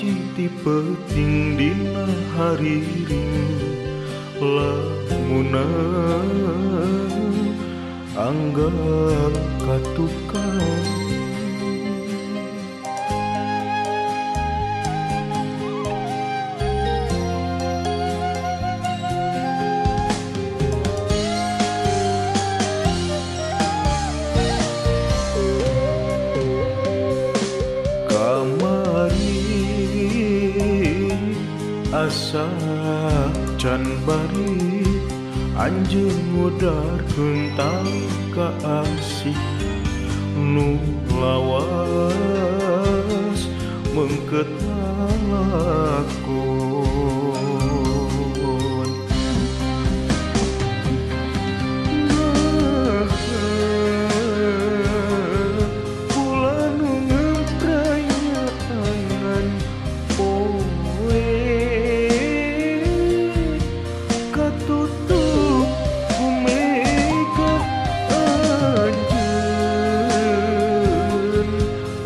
Panci ti peuting dina hariring lamuna anggal katukang. Asa can bari anjeun ngudarkeun tali kaasih nu lawas mengket lalakon. Kula nu ngemprayangan poe katutup ku mega anjeun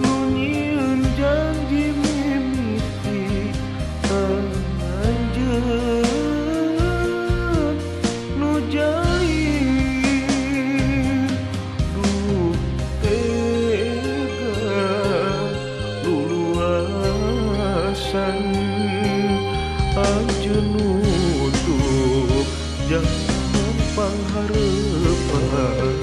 nu nyieun janji mimiti anjeun nu jair duh tega luluasan anjeun nutup jangan panghareupan.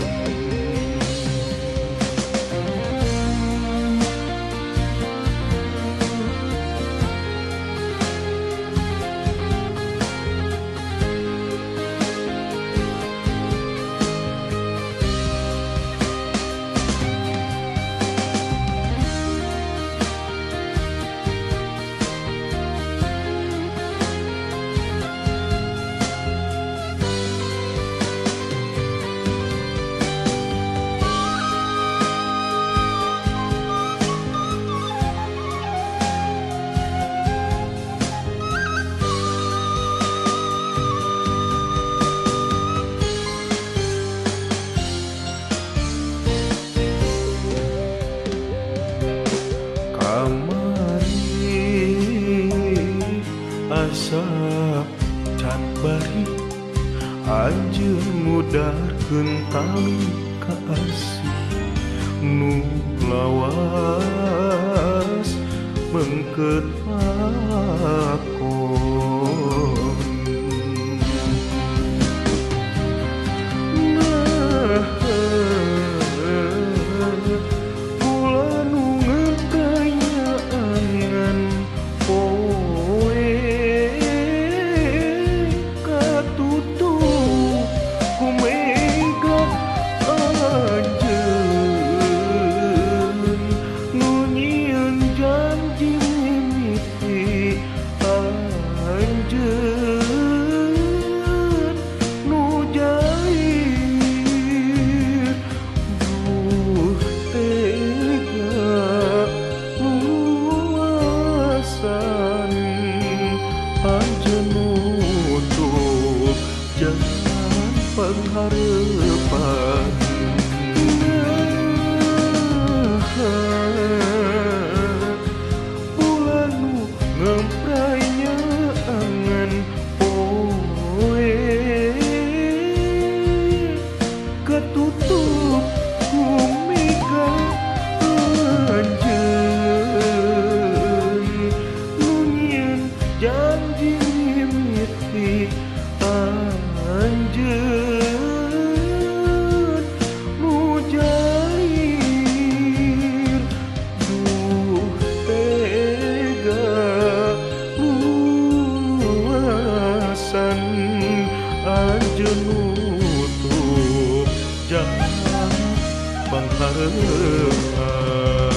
Kamari asa can bari anjeun ngudarkeun tali kaasih nu lawas mengket lakon. Kula nu ngemprayangan poe katutup ku mega anjeun nu nyieun janji mimiti anjeun nu jair duh tega luasan anjeun nutup jangan panghareupan. Kula nu ngemprayangan poe katutup ku mega anjeun nu nyieun janji mimiti anjeun nu jair duh tega luasan anjeun nutup jangan panghareupan.